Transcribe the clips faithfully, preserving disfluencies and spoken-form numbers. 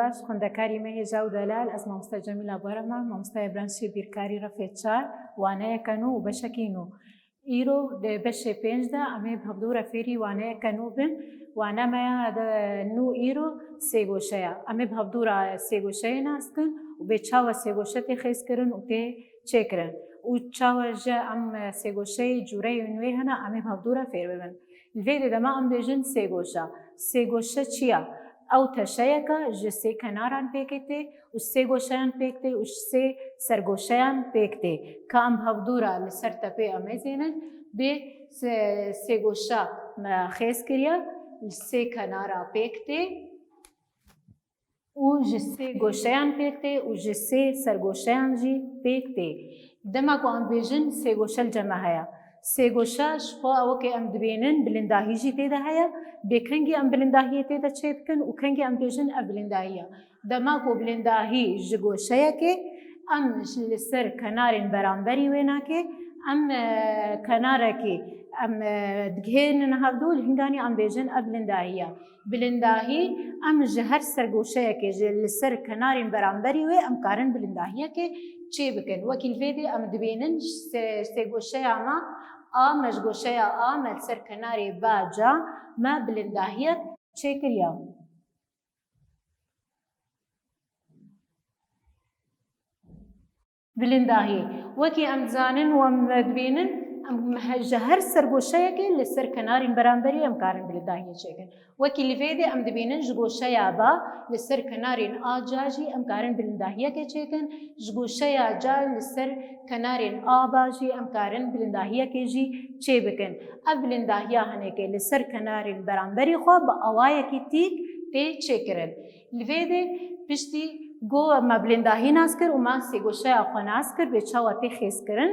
Baş, xwendekarî me hêja û delal, ez mamoste Cemîla Barama, mamostaya branşê bîrkarî refê çar, waneyeke nû û beşekî nû. Îro di beşê pênc de em ê bi hevdû re fêrî waneyeke nû bin. Wane me ya de nû îro sêgoşe ya. Em ê bi hevdû re sêgoşeyê nas kin û bê çawa sêgoşe tê xêzkirin û tê çêkirin. Û çawa ji em sêgoşeyê cûreyên wê hene, em ê bi hevdû re fêr bibin. Li vê dê de me em bêjin sêgoşe. Sêgoşe çi ya? Ew teşeyeke ji sê kenaran pêk tê û sê goşeyan pêk tê û ji sê sergoşeyan pêk tê. Ka em bi hevdû re li ser tepê em ê zênin, bê se-, sêgoşa me xêz kiriye, li sê kenara pêk tê û ji sê goşeyan pêk tê û ji sê sergoşeyan jî pêk tê. Dema ku em bêjin sêgoşe li cem me heye. Sêgoşe ji xwe ew ke em dibînin bilindahî jî tê de heye. Bê kengî em bilindahiyê tê de çêdikin û kengî em bêjin ev bilindahî ye. Dema ku bilindahî ji goşeyekê, em ji li ser kenarên beramberî wê nake, em, e, kenarekî em, e, digihênin hevdû, li hinganî em bêjin ev bilindahî ye. Bilindahî, em ji her sergoşeyekê ji li ser kenarên beramberî wê em karin bilindahiyekê çê bikin. Wekî li vê dê em dibînin se-, sêgoşeya me A, me ji goşeya A, me li ser kenarê B, C, me bilindahiyek çêkiriye. Bilindahî. Wekî em dizanin û em dibînin, em he-, ji her sergoşeyekê li ser kenarên beramberî em karin bilindahiyê çêkin. Wekî li vê dê em dibînin ji goşeya B li ser kenarên A, C jî em karin bilindahiyekê çêkin, ji goşeya C li ser kenarên A, B jî em karin bilindahiyekê jî çêbikin. Ev bilindahiya hinekê li ser kenarên beramberî xwe bi awayekî tîk tê çêkirin. Li vê dê piştî ku me bilindahî nas kir û me sêgoşeya xwe nas kir, bê çawa tê xêzkirin,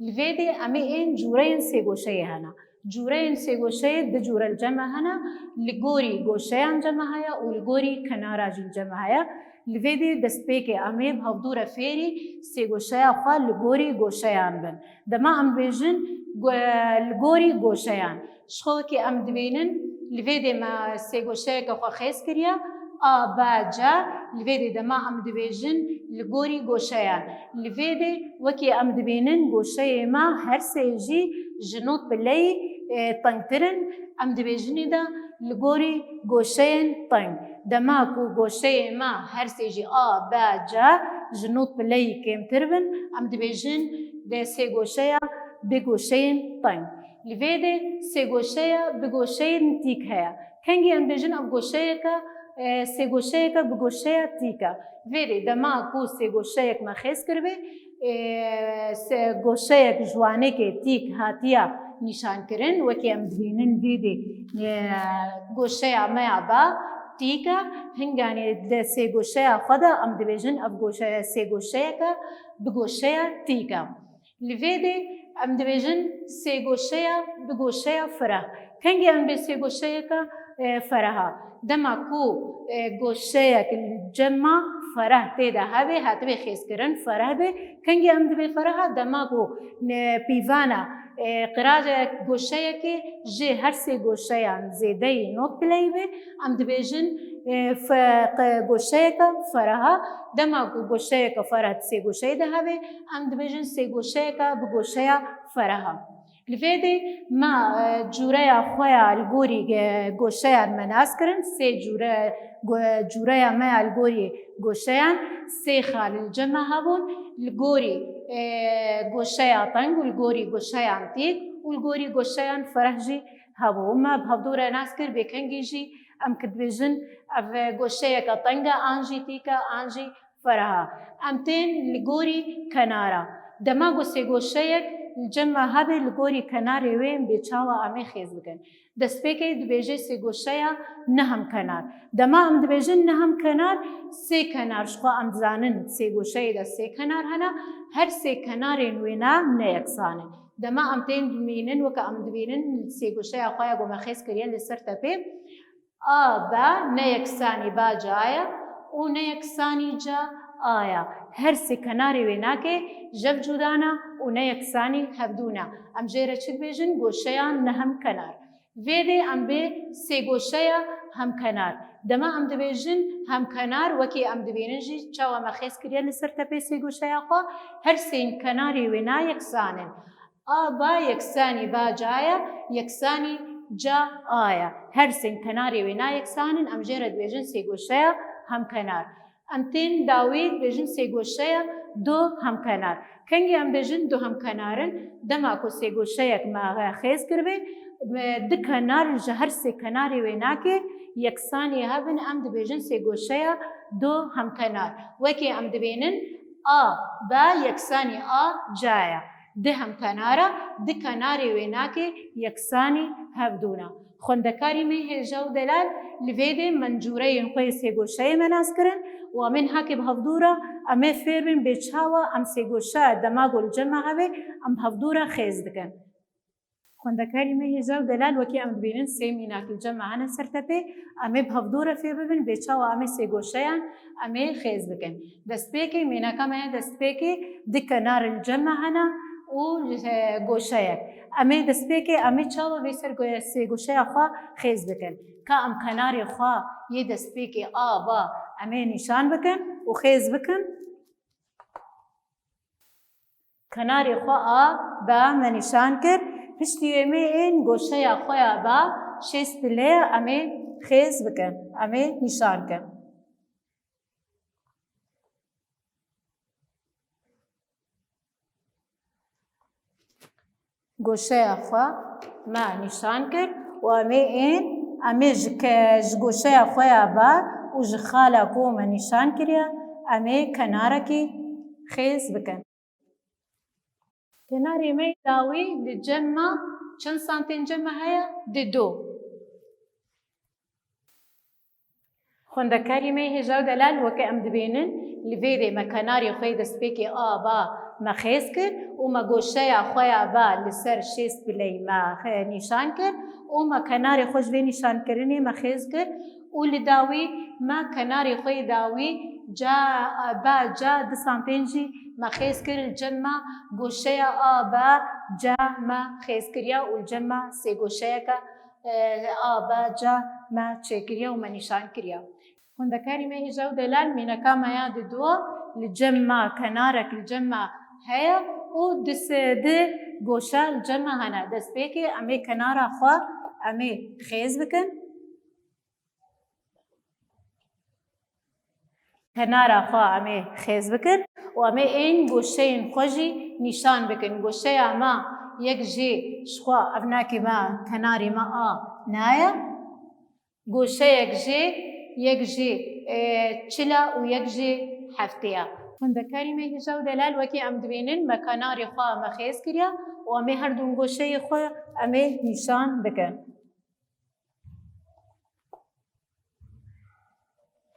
li vê dê em ê ên cûreyên sêgoşeyê hene. Cûreyên sêgoşeyê du cûre li cem me hene, li gorî goşeyan cem me heye û li gorî kenara jî cem me heye. Li vê dê destpêkê em ê bi hevdû re fêrî sêgoşeya xwe li gorî goşeyan bin. Dema em bêjin go-, li gorî goşeyan. Ji xwe wekî em dibînin, li vê dê me sêgoşeyeke xwe xêz kiriye, A, B, C, li vê dê dema em dibêjin li gorî goşeyan. Li vê dê wekî em dibînin goşeyê me her sê jî ji nod pileyî, e, tengtir in. Em dibêjinê de li gorî goşeyên teng. Dema ku goşeyê me her sê jî A, B, C ji nod pileyî kêmtir bin, em dibêjin de sêgoşeya bi goşeyên teng. Li vê de sêgoşeya bi goşeyên tîk heye. Kengî em bêjin ev goşeyeke, e, sêgoşeyeke bi goşeya tîk e. Vê de dema ku sêgoşeyek me xêz kiribe, e, se-, goşeyek ji wanekê tîk hatiye nîşankirin, wekî em dibînin vê de, e, goşeya me ya ba tîk e, hinganê de sêgoşeya xwe de em dibêjin ev goşe-, sêgoşeyeke bi goşeya tîk e. Li vê de em dibêjin sêgoşeya bi goşeya fereh. Kengî em bê sêgoşeyeke, e, fereha. Dema ku, e, goşeyek li cem me fereh tê de hebe, hatibe xêzkirin, fereh be. Kengî em dibê fereha, dema ku, e, pîvana, e, qirajek goşeyekê ji her sê goşeyan zêdeyî nod pileyî be, em dibêjin, e, fe-, qe-, goşeyeke fereha. Dema ku goşeyeke fereh di sêgoşeyê de hebe, em dibêjin sêgoşeyeke bi goşeya fereha. Li vê de me, e, cûreya xwe ya li gorî, e, goşeyan me nas kirin. Sê cûre, go-, cûreya me ya li gorî goşeyan sê xal li cem me hebûn. Li gorî, e, goşeya teng û li gorî goşeyan tîk û li gorî goşeyan fereh jî hebû. Me bi hevdû re nas kir, bê kengî jî em ki dibêjin ev goşeyeke teng e, an jî tîk e, an jî fereh e. Em tên li gorî kenara. Dema ku sêgoşeyek li cem me hebe, li gorî kenarê wê em bê çawa em ê xêz bikin. Destpêkê dibêje sêgoşeya nehemkenar. Dema em dibêjin nehemkenar, sê kenar, ji xwe em dizanin sêgoşeyê de sê kenar hene, her sê kenarên wêna ne yeksan in. Dema em tên dimînin, weke em dibînin sêgoşeya xwe ya ku me xêz kiriye li ser tepê, A, B ne yeksanî ba ca ye û ne yeksanî ca A ye. Her sê kenarê wê nake jev cuda ne û ne yeksanî hevdû ne. Em jê re çi dibêjin? Goşeya nehemkenar. Vê dê em bê sêgoşeya hemkenar. Dema em dibêjin hemkenar, wekî em dibînin jî çawa me xêz kiriye li ser tepê sêgoşeya xwe, her sê kenarê wê nayeksan in. A ba yeksanî ba ca ye, yeksanî ca a ye. Her sê kenarê wê nayeksan in, em jê re dibêjin sêgoşeya hemkenar. Em tên dawî dibêjin sêgoşeya du hemkenar. Kengî em bêjin du hemkenar in, dema ku sêgoşeyek me xêz kiribe, me du kenar ji her sê kenarê wê nake yeksanî hebin, em dibêjin sêgoşeya du hemkenar. Wekî em dibînin a ba yeksanî a ca ye. Di hemkenara, di kenarê wê nake yeksanî hevdû ne. Xwendekarî me hêja û delal, li vê dê mencûreyên xwe yê sêgoşeyê me nas kirin û em ê niha kê bi hevdû re em ê fêr bin bê çawa em sêgoşeya dema ku li cem me hebe em bi hevdû re xêz dikin. Xwendekarî me hêja û delal, wekî em dibînin sê mînak li cem me hene ser tepê, em ê bi hevdû re fêr bibin bê çawa em ê sêgoşeyan em ê xêz bikin. Destpêkê, mînaka me ya destpêkê di kenar li cem me hene û, e, goşeyek. Em ê destpêkê, em ê çawa vê ser go-, sêgoşeya xwe xêz bikin? Ka em kenarê xwe yê destpêkê a ba em ê nîşan bikin û xêz bikin? Kenarê xwe a ba me nîşan kir. Piştî wê me ên goşeya xwe ya ba şêst pile ye, em ê xêz bikin, em ê nîşan kin. Goşeya xwe me nîşan kir û em ê ên, em ê ji ke-, ji goşeya xwe ya ba û ji xala ku me nîşan kiriye, em ê kenarekî xêz bikin. Kenarê me yê dawî li cem me çend santên cem me heye? Di du. Xwendekarî me hêja û delal, weke em dibînin, li vê dê me kenarê xwe yê destpêkê a ba me xêz kir û me goşeya xwe ya ba li ser şêst bileyî me xe-, nîşan kir û me kenarê xwe ji vê nîşankirinê me xêz kir û li dawî me kenarê xwe yê dawî ca, ba ca du santên jî me xêz kir, li cem me goşeya a ba ca me xêz kiriya û li cem me sêgoşeyeke e, a ba ca me çêkiriye û me nîşan kiriye. Xwendekarî me hêja û delal, mîneka me ya di dua li cem me, kenarek li cem me heye û di se-, di goşa li cem me hene. Destpêkê em ê kenara xwe em ê xêz bikin. Kenara xwe em ê xêz bikin û em ê ên goşeyên xwe jî nîşan bikin. Goşeya me yek jê ji xwe, ev nakê me, kenarê me a naye. Goşeyek jê, yek jê, e, çila û yek jê heftê ye. Xwendekarî me hêja û delal, wekî em dibînin, me kenarê xwe me xêz kiriye û em ê her du goşeyê xwe em ê nîşan bikin.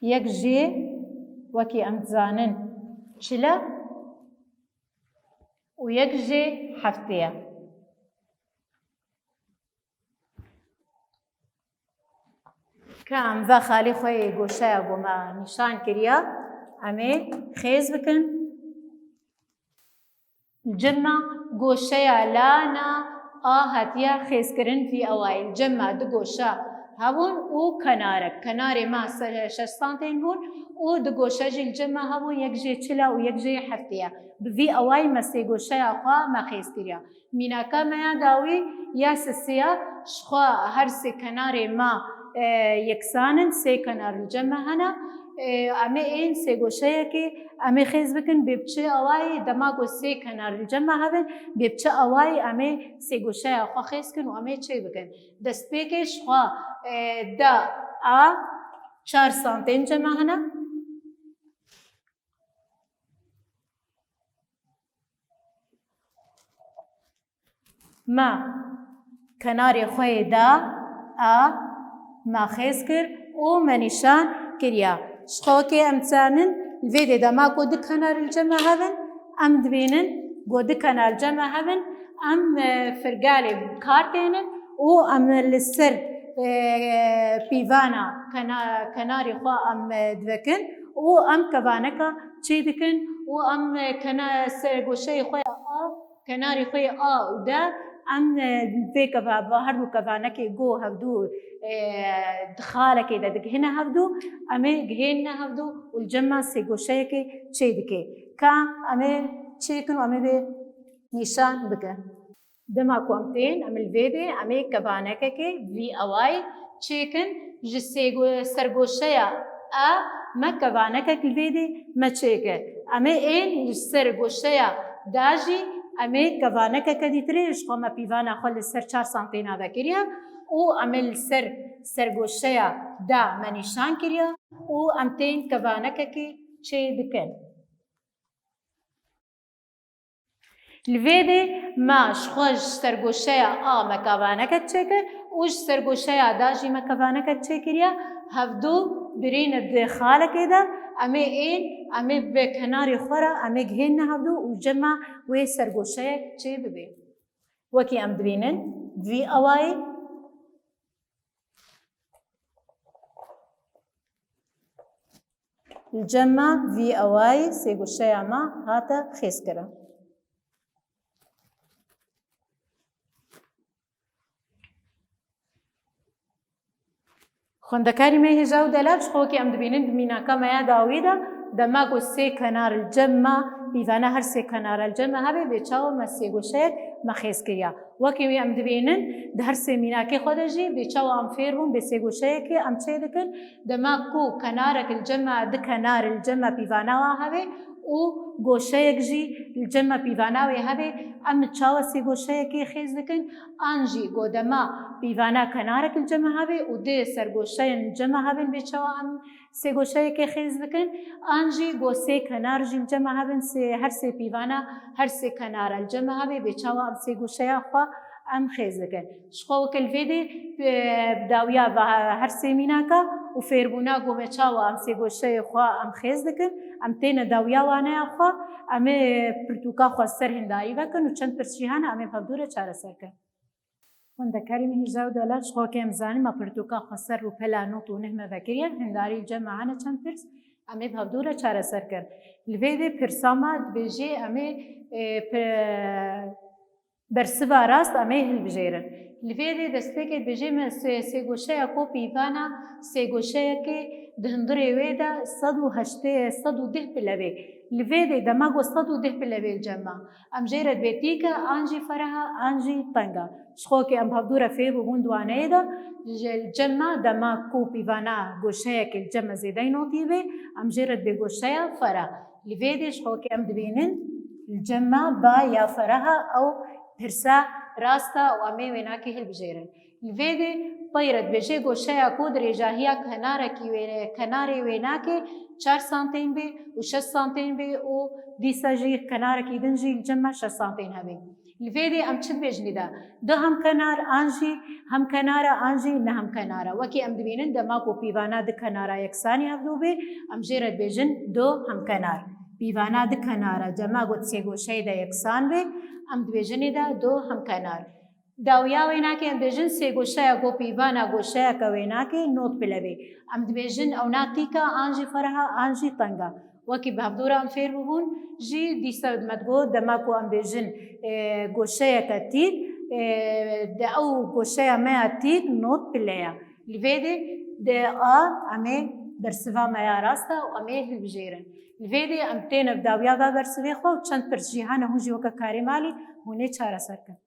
Yek jê, wekî em dizanin, çil e û yek jê heftê ye. Ka em ve xalê xwe yê goşeya ku me nîşan kiriye, em ê xêz bikin. Li cem me goşeya lana a hatiye xêzkirin vî awayî. Li cem me du goşe hebûn û kenarek. Kenarê me se-, şeş santên bûn û du goşe jî li cem me hebûn, yek jê çil e û yek jê heftê ye. Bi vî awayî me sê goşeya xwe me xêz kiriye. Mînaka me ya dawî ya sisê ye, ji xwe her sê kenarê me, e, yeksan in, sê kenar li cem me hene. E, em ê ên sê goşeyekê em ê xêz bikin, bê bi çi awayî, dema ku sê kenar li cem me hebin, bê bi çi awayî em ê sê goşeya xwe xêz kin û em ê çê bikin. Destpêkê ji xwe, e, da a çar santên cem me hene. Me kenarê xwe yê da a me xêz kir û me nîşan kiriye. Ji xwe wekî em dizanin, li vê dê dema ku du kenar li cem me hebin, em dibînin ku du kenar li cem me hebin, em, e, firgalê bi kar tênin û em li ser, e, pîvana kena-, kenarê xwe em, e, divekin û em kevaneka çê dikin û em, e, kena-, ser goşeyê xwe ya a, kenarê xwe yê a û de Em, e, vê keva-, va her du kevanekê go hevdu, e, di xalekê de digihine hevdu, em ê gihênine hevdu û li cem me sêgoşeyekê çê dike. Ka em ê çêkin û em ê vê nîşan bikin. Dema ku em tên, em li vê dê, em ê kevanekekê vî awayî çêkin, ji sêgo-, sergoşeya A me kevanekek li vê dê me çêkir. Em ê ên ji ser goşeya da jî em ê kevanekeke dîtirê ji xwe me pîvana xwe li ser çar santêna vekiriye û em ê li ser sergoşeya da me nîşan kiriye û em tên kevanekekê çê dikin. Li vê dê me ji xwe ji sergoşeya A me kevanekek çêkir û ji sergoşeya da jî me kevanekek çêkiriye. Hevdu birîne di xalekê de em ê ên, em ê bi kenarê xwe re em ê gihênine hevdu û cema wê sergoşeyek çê bibe. Wekî em dibînin, vî awayî. Li cem me vî awayî sêgoşeya me hate xêzkirin. Xwendekarî me hêja û delal, ji xwe wekî em dibînin di mînaka me ya dawî de, dema ku sê kenar li cem me, pîvana her sê kenara li cem me hebe, bê çawa me sêgoşeyek me xêz kiriya. Wekî wî em dibînin, di her sê mînakê xwe de jî bê çawa em fêr bûn, bê sêgoşeyekê em çê dikin. Dema ku kenarek li cem me, di kenar li cem me pîvana wa hebe û goşeyek jî li cem me pîvana wê hebe, em çawa sêgoşeyekê xêz dikin? An jî go dema pîvana kenarek li cem me hebe û di sergoşeyên li cem me hebin, bê çawa em sêgoşeyekê xêz dikin, an jî go sê kenar jî li cem me hebin, sê, her sê pîvana, her sê kenara li cem me hebê, bê çawa em sêgoşeya xwe em xêz dikin. Ji xwe weke li vê dê, e, dawiya va her sê mînaka û fêrbûna go me çawa em sêgoşeyê xwe em xêz dikin, em têne dawiya waneya xwe, em ê pirtûka xwe ser hindarî vekin û çend pirs jî hene em ê bi hevdû re çareser kin. Xwendekarî min hêja û delal, ji xwe ke em zanîn me pirtûka xweser rûpela not û neh me vekiriye, hindarî li cem me hene çend pirs, em ê bi hevdû re çareser kin. Li vê dê pirsa me dibêjê em ê, e, pi-, bersiva rast em ê hilbijêrin. Li vê dê destpêkê dibêjê me sê-, sêgoşeya ku pîvana sêgoşeyekê di hundirê wê de sed û heştê, sed û deh pile bê. Li vê dê dema ku sed û deh pile bê li cem me, em jê re dibê tîk e, an jî fereh e, an jî teng e. Ji xwe ke em bi hevdû re fêr bûbûn di waneyê de, ji cem me dema ku pîvana goşeyekê li cem me zêdeyî notî bê, em jê re dibê goşeya fereh. Li vê dê ji xwe ke em dibînin, li cem me ba ya fereh e, ew pirsa rast e û em ê wênakê hilbijêrin. Li vê dê pey re dibêje goşeya ku dirêjahiya kenarekî wê, kenarê wênakê çar santên bê û şeş santên bê û dîsa jî kenarekî din jî li cem me şeş santên hebe. Li vê dê em çi dibêjin de? Du hemkenar an jî hemkenar e an jî ne hemkenar e. Wekî em dibînin dema ku pîvana du kenara yeksanî hevdû bê, em jê re dibêjin du hemkenar. Pîvana du kenara cema ku di sêgoşeyê de yeksan bê, em dibêjinê de du hemkenar. Dawiya wênakê em dibêjin sêgoşeya ku pîvana goşeyeke wênakê not pile bê. Em dibêjin ew na tîk e an jî fereh e an jî teng e. Wekî bi hevdû re em fêr bûbûn, jî dîsa me digot, dema ku em bêjin, e, goşeyeke tîk, e, di ew goşeya me ya tîk not pile ye. Li vê dê di a em ê bersiva me ya rast e û em ê hilbijêrin. Li vê dê em têne bi dawiya va bersivê xwe û çend pirs jî hene hûn jî weke karê malî hûn ê çareser kin.